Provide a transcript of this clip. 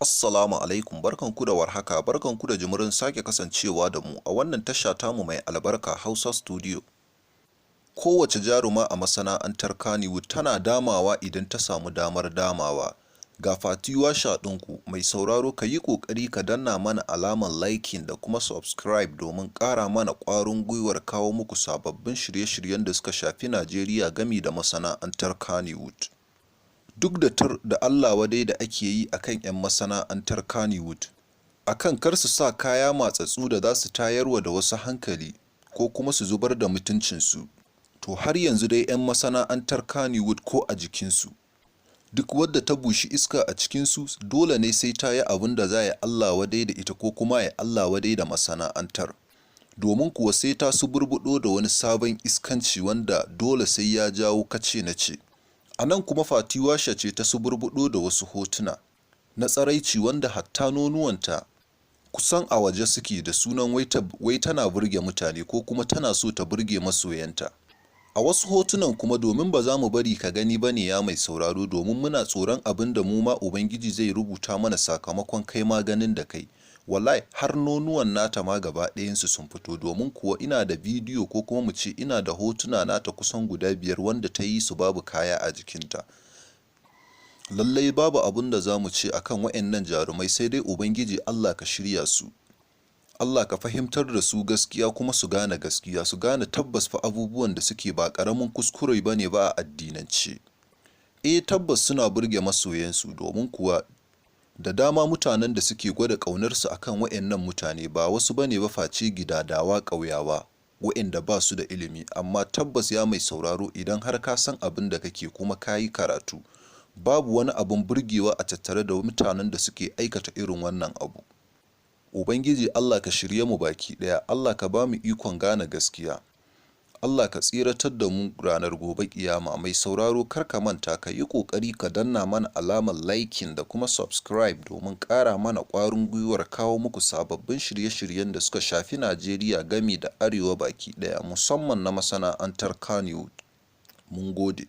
Assalamu alaikum, barkanku da warhaka, barkanku da jimirin sake kasancewa da mu a wannan tasha tamu mai albarka, Hausa Studio. Kowace jaruma a masana'antar Kannywood tana damawa idan ta samu damar damawa. Ga Fati Washa ɗinku. Mai sauraro, ka yi ƙoƙari ka danna mana alamar liking da kuma subscribe domin ƙara mana ƙwarin gwiwar kawo muku sababbin shirye-shiryen da suka shafi Najeriya gami da masana'antar Kannywood. Duk da tur da Allah wadai da ake yi a kan 'yan masana'antar Kannywood, a kan kar su sa kaya matsatsu da za su tayarwa da wasu hankali ko kuma su zubar da mutuncinsu, to har yanzu dai 'yan masana'antar Kannywood ko a jikinsu. Duk wadda ta bushi iska a cikinsu, dole ne sai ta yi abin da za a yi Allah wadai da ita ko kuma a yi Allah wadai da masana'antar. Domin kuwa sai ta suburbuɗo da wani sabon iskanci wanda dole sai ya jawo kace-nace. A nan kuma Fati Washa ce ta suburbuɗo da wasu hotuna na tsiraici wanda hatta nonuwanta kusan a waje suke, da sunan wai tana burge mutane ko kuma tana so ta burge masoyanta. A wasu hotunan kuma, domin ba za mu bari ka gani ba ne, ya mai sauraro, domin muna tsoron abin da mu ma Ubangiji zai rubuta mana sakamakon kai ma ganin da kai. Wallahi har nonuwan nata ma gaba ɗayansu sun fito, domin kuwa ina da bidiyo, ko kuma mu ce ina da hotuna nata kusan guda 5 wanda ta yi su babu kaya a jikinta. Lallai babu abin da za mu ce akan waɗannan jarumai sai dai Ubangiji Allah ka shirya su. Allah ka fahimtar da su gaskiya kuma su gane gaskiya, su gane tabbas fa abubuwan da suke ba ƙaramin kuskure ba ne ba a addinance. Eh, tabbas suna burge masoyansu, domin kuwa da dama mutanen da suke gwada ƙaunarsu a kan waɗannan mutane ba wasu ba ne ba face gidadawa, ƙauyawa, waɗanda ba su da ilimi. Amma tabbas, ya mai sauraro, idan har ka san abin da kake kuma ka yi karatu, babu wani abin burgewa a tattare da mutanen da suke aikata irin wannan abu. Ubangiji Allah ka shirye mu baki ɗaya, Allah ka ba mu ikon gane gaskiya. Allah ka tsiratar da mu ranar gobe ƙiyama. Mai sauraro, kar ka manta, ka yi ƙoƙari ka danna mana alamar liking da kuma subscribe domin ƙara mana ƙwarin gwiwar kawo muku sababbin shirye-shiryen da suka shafi Najeriya gami da Arewa baki ɗaya, musamman na masana'antar Kannywood. Mun gode.